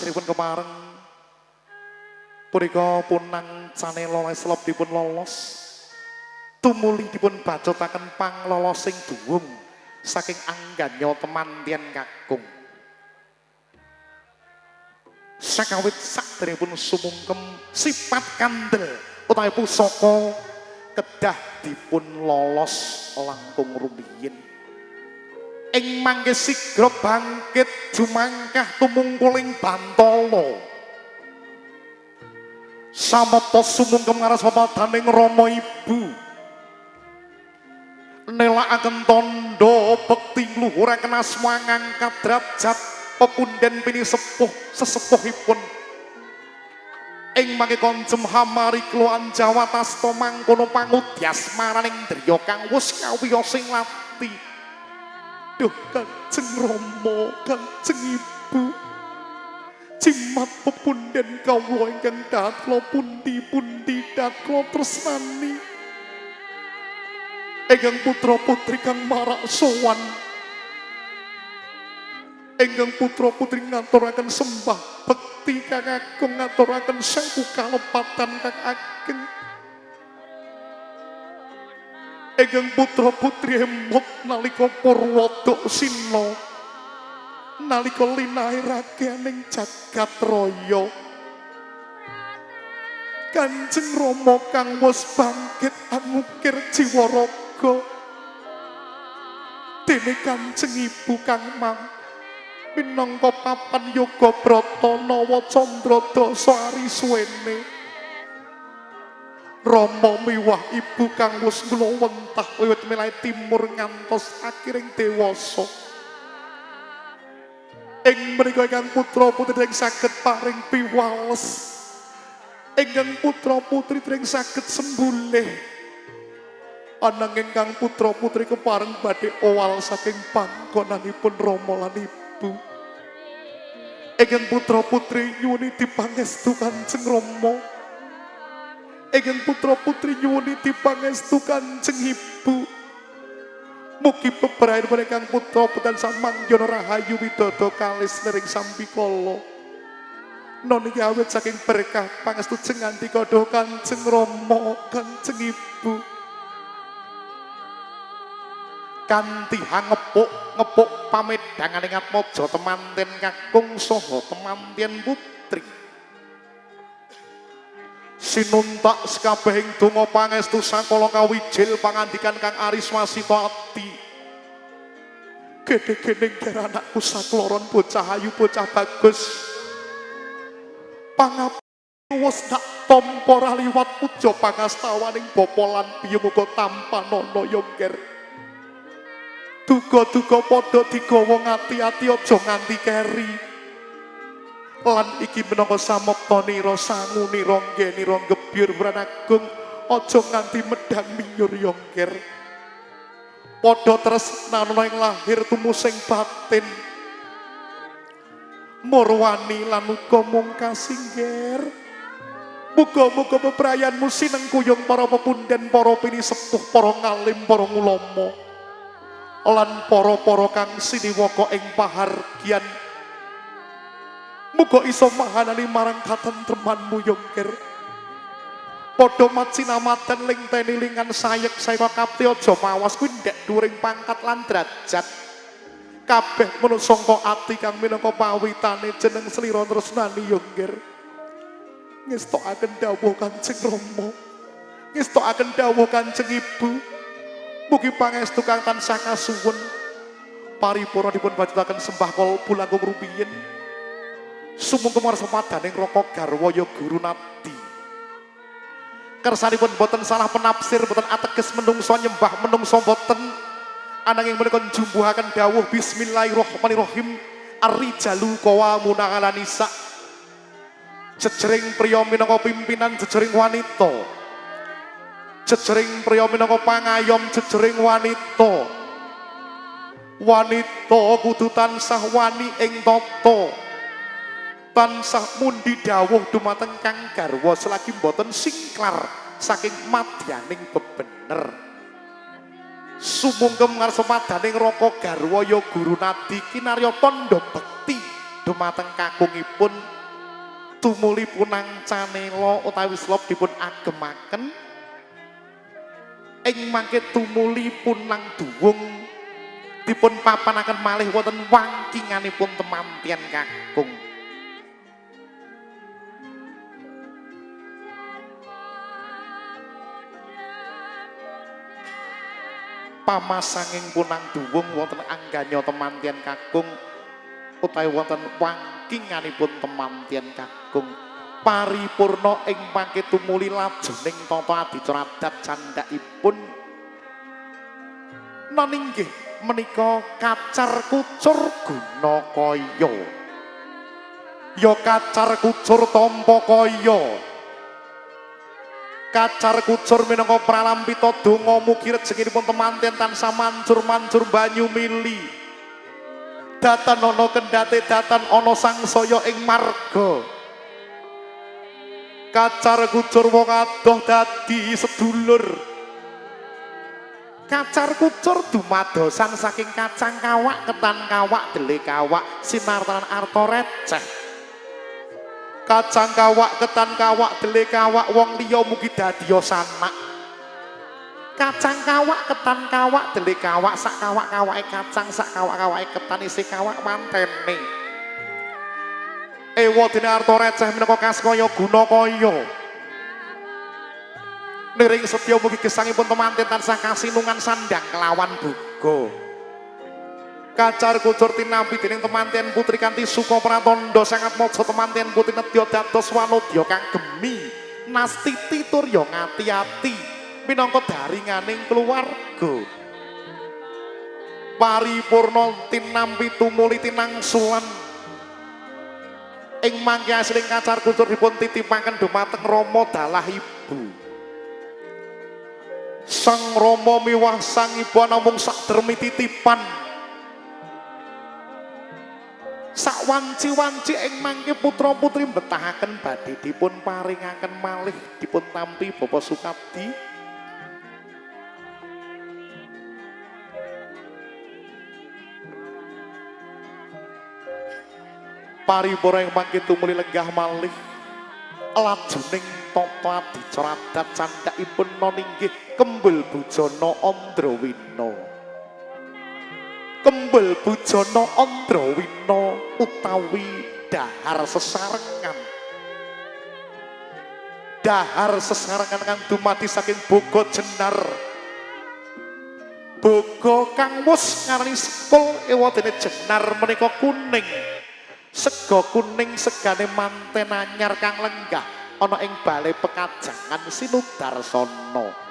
Sakderengipun kepareng punika punang canela slop dipun lolos, tumuli dipun bacotaken panglolosing duwung saking angganya temanten kakung. Sakawit sakderengipun sumungkem sifat kandel utawi pusaka kedah dipun lolos langkung rumiyin. Ing mangke sigra bangkit jumangkah tumungkuling bantala. Samata sumungkem ngaras pepadaning Rama Ibu. Nelakaken tandha bekti ngluhuraken asma ngangkat derajat pepunden pinisepuh sesepuhipun. Ing mangke konjem hamarikla anjawatasta mangkono pangudyas maraning driya kang wus kawiyosing lati. Duh Kanjeng Rama, Kanjeng Ibu, jimat pepunden kawula ingkang dahat kula pundi-pundi dahat kula tresnani. Ingkang putra putri kang marak sowan, ingkang putra putri ngaturaken sembah bekti kang agung, ngaturaken sewu kalepatan kang ageng. Ingkang putra putri emot nalika purwadaksina, nalika linahirake ning jagat raya. Kanjeng Rama kang wis bangkit angukir jiwa raga, dene Kanjeng Ibu kang mang minangka papan yoga brata nawa candra dasa ari suwene. Rama miwah ibu kang wis nglowentah wiwit milai timur ngantos akhiring dewasa. Ing mriku ingkang putra putri dereng saged paring piwales, ingkang putra putri dereng saged sembulih, ananging kang putra putri kepareng badhe owal saking panggonanipun Rama lan Ibu. Ingkang putra putri nyuwuni dipangestu Kanjeng Rama, ingkang putra putri nyuwuni dipangestu Kanjeng Ibu. Mugi bebrayan ingkang putra putri samanggyana rahayu widodo kalis nering sambikala. Niki awit saking berkah pangestu jengandika duh Kanjeng Rama, Kanjeng Ibu. Kanthi hangepuk ngepuk pamedhanganing atmaja temanten kakung saha temanten putri. Sinuntak sekabehing donga pangestu sakala kawijil pangandikan Kang Aris Wasita Adi. Gede-gede nger anakku sakloron bocah ayu bocah bagus. Pangapura wis tak tampa ra liwat puja pangastawaning bapa lan biyung uga tampanana ya nger. Duga-duga padha digawa ngati-ati aja nganti keri. Lan iki minangka samapta nira sangu nira nggenira gebyur wranagung aja nganti medhang minyur ya nger. Padha tresnana ing lahir tumusing batin. Murwani lan uga mung kasingger. Muga-muga bebrayanmu sinengkuyung para pepunden, para pinisepuh, para ngalim, para ulama, lan para-para kang siniwaka ing pahargyan. Muga iso mahanani marang katentremanmu ya nger. Padha macinamadan ling tenilingan sayek sayeka kapti aja mawas kuwi ndek dhuwuring pangkat lan derajat. Kabeh manut sangka ati kang minangka pawitane jeneng slira tresnani ya nger. Ngestokaken dawuh Kanjeng Rama, ngestokaken dawuh Kanjeng Ibu. Mugi pangestu kang tansah kasuwun paripurna dipun bacutaken sembah kalbu langkung rumiyin. Sumungkem warsa padaning raka garwa ya guru nadi. Kersanipun boten salah penafsir, boten ateges menungso nyembah menungso boten. Ananging menika njumbuhaken dawuh bismillahirrahmanirrahim. Ar-rijalu qawwamuna 'alan nisa. Jejering priya minangka pimpinan jejering wanita. Jejering priya minangka pangayom jejering wanita. Wanita kudu tansah wani ing tata. Tansah mundi dawuh dumateng kang garwa selagi mboten singklar saking madyaning bebener. Sumungkem ngarsa madaning raka garwa ya guru nadi kinarya tandha bekti dumateng kakungipun. Tumuli punang canela utawi slop dipun agemaken ing mangke tumuli punang duwung dipun papanaken malih wonten wangkinganipun temanten kakung. Pamasanging punang duwung wonten angganya temanten kakung utawi wonten wangkinganipun temanten kakung. Paripurna ing mangke tumuli lajuning tata adicara adat candhakipun naninggih menika kacar kucur guna kaya, ya kacar kucur tampa kaya, kacar kucur minangka pralampita donga mugi rejekinipun temanten tansah mancur-mancur banyu mili, datan ana kendhate datan ana sangsaya ing marga. Kacar kucur wong adoh dadi sedulur, kacar kucur dumadosan saking kacang kawak, ketan kawak, dele kawak, sinartan arta receh. Kacang kawak, ketan kawak, dele kawak, wong liya mugi dadiya sanak. Kacang kawak, ketan kawak, dele kawak, sak kawak-kawake kacang, sak kawak-kawake ketan, isih kawak mantene. Ewa dene arta receh minangka kaskaya guna kaya. Niring setya mugi gesangipun temanten tansah kasinungan sandang kelawan boga. Kacar kucur tinampi dening temanten putri kanthi suka pratandha sangat maja temanten putri nedya dados wanodya kang gemi nastiti tur ya ngati-ati minangka daringaning keluarga. Paripurna tinampi tumuli tinangsulan ing mangke asiling kacar kucur dipun titipaken dumateng Rama dalah ibu. Sang Rama miwah sang ibu namung sakdermi titipan. Sak wanci-wanci ing mangke putra-putri mbetahaken badhe dipun paringaken malih dipun tampi Bapak Sukabdi. Paripurna ing mangke tumuli lenggah malih lajuning tata adicara adat candhakipun noninggih Kembul Bujana Andrawina. Kembul Bujana Andrawina utawi dahar sesarengan. Dahar sesarengan kang dumadi saking boga jenar. Boga kang wus ngarani sekul ewadene jenar menika kuning. Sega kuning segane manten anyar kang lenggah ana ing bale pekajangan Sinudarsana.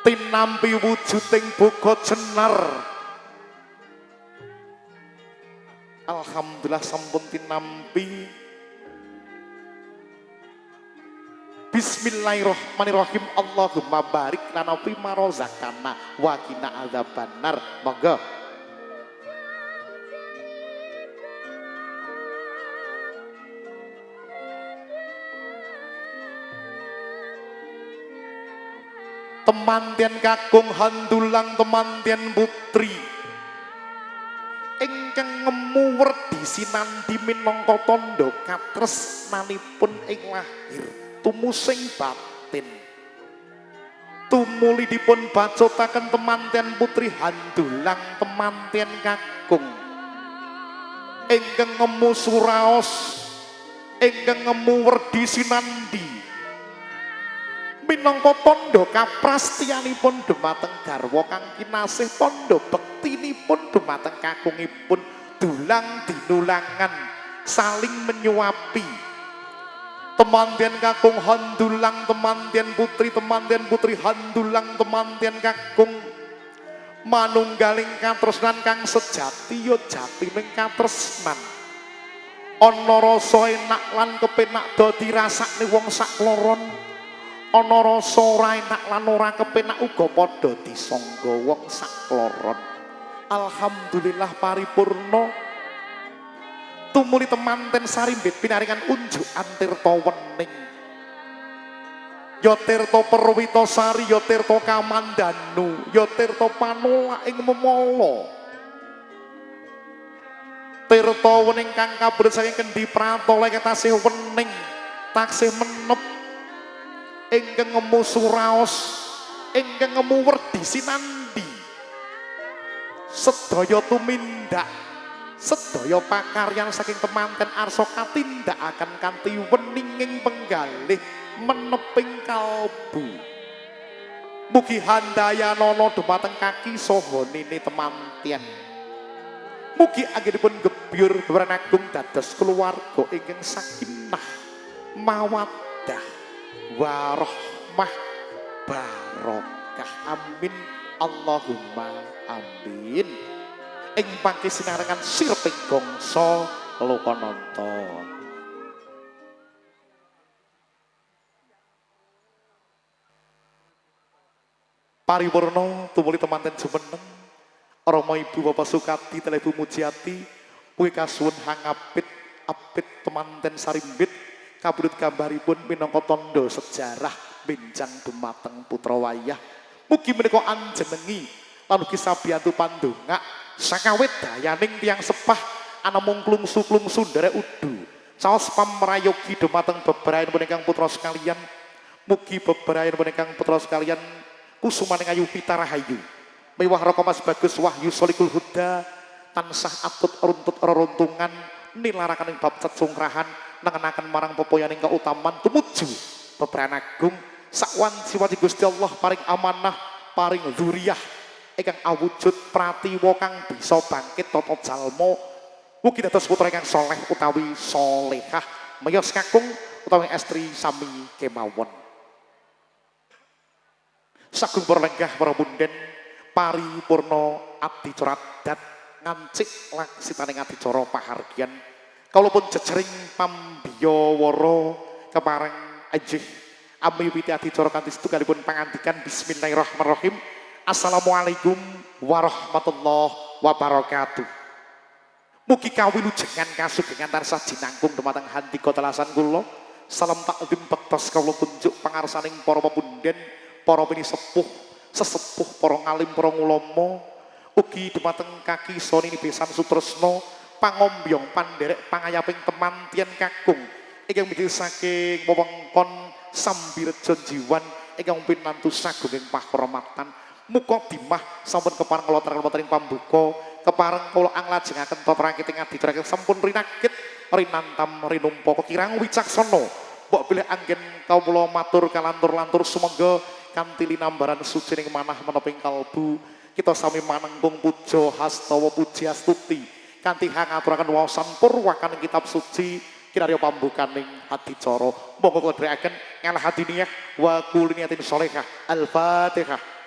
Tinampi wujuding boga jenar. Alhamdulillah sampun tinampi. Bismillahirrahmanirrahim. Allahumma barik lana fi ma razaqtana wa qina adzabannar. Monggo. Temanten kakung handulang temanten putri ingkang ngemu werdi sinandi minangka tandha katresnanipun ing lahir tumusing batin. Tumuli dipun bacutaken temanten putri handulang temanten kakung ingkang ngemu suraos ingkang ngemu werdi sinandi minangka tandha kaprastianipun dumateng garwa kang kinasih, tandha bektinipun dumateng kakungipun dulang dinulangan saling menyuapi. Temanten kakung handulang temanten putri, temanten putri handulang temanten kakung manunggaling katresnan kang sejati ya jatining katresnan. Ana rasa enak lan kepenak dadi rasakne wong sakloron. Ana rasa ora enak lan ora kepenak uga padha disangga wong sakloron. Alhamdulillah paripurna. Tumuli temanten sarimbit pinaringan unjukan tirta wening. Ya tirta Perwitasari, ya tirta Kamandanu, ya tirta panolak ing memala. Tirta Tirta wening kang kabudut saking Kendi Pratala ingkang tasih wening, taksih menep, ingkang ngemu suraos, ingkang ngemu werdi sinandi. Sedaya tumindak, sedaya pakaryan saking temanten arsa katindakaken kanthi weninging penggalih meneping kalbu. Mugi handayanana dumateng kaki saha nini temanten. Mugi anggenipun gebyur bebaran agung dados keluarga ingkang sakinah, mawaddah, warahmah, barokah. Amin Allahumma amin. Ing pangke sinarengan sirping gongso lokananta. Paripurna tumuli temanten jumeneng Rama Ibu Bapak Sukati Ibu Mujiati mugi kasuwun hangapit apit temanten sarimbit kabudut gambaripun minangka tandha sejarah benjang dumateng putra wayah. Mugi menika anjenengi lan ugi sabiyantu pandongak sakawit dayaning tiyang sepah anamung klungsu-klungsu nderek udu caos pamrayogi dumateng bebrayan punika putra sekalian. Mugi bebrayan punika putra sekalian kusumaning ayu pitarahayu mewah raka Mas Bagus Wahyu Solikul Huda tansah atut runtut reruntungan nilarakan ing bab cecungkrahan nengenaken marang pepoyaning kautaman tumuju bebrayan agung sakwanci-wanci Gusti Allah paring amanah paring dzuriyah ingkang awujud pratiwa kang bisa bangkit tata jalma. Mugi dados putra ingkang soleh utawi solehah miyos kakung utawi estri sami kemawon. Sagung para lenggah para punden paripurna adicara adat ngancik laksitaning adicara pahargyan kawula pun jejering pambiyawara kepareng ajih amiwiti adicara kanthi setunggalipun pangandikan bismillahirrahmanirrahim. Assalamualaikum warahmatullahi wabarakatuh. Mugi kawilujengan kasugengan tansah jinangkung dumateng handika telasan kula. Salam takzim bektos kawula kunjuk pangarsaning para pepunden, para pinisepuh, sesepuh, para ngalim, para ulama, ugi dumateng kaki soni besan sutresna pangombyong pandherek pangayaping temantian kakung ingkang migil saking wewengkon Sambirejo Jiwan ingkang pinantu sagunging pahormatan. Muka dimah sampun kepareng kula wonten ing pambuka, kepareng kula anglajengaken tata rakiting adicara sampun rinakit rinantam rinumpa kekirang wicaksana. Mbok bilih anggen kawula matur kalantur-lantur sumangga kanthi linambaran suci ning manah meneping kalbu kita sami manengkung puja hastawa puji astuti kanthi hangaturaken waosan purwakaning kitab suci kinarya pambukaning adicara. Monggo kula dherekaken ngalah hadiniyah wa kuliniyatin sholehah. Al-Fatihah.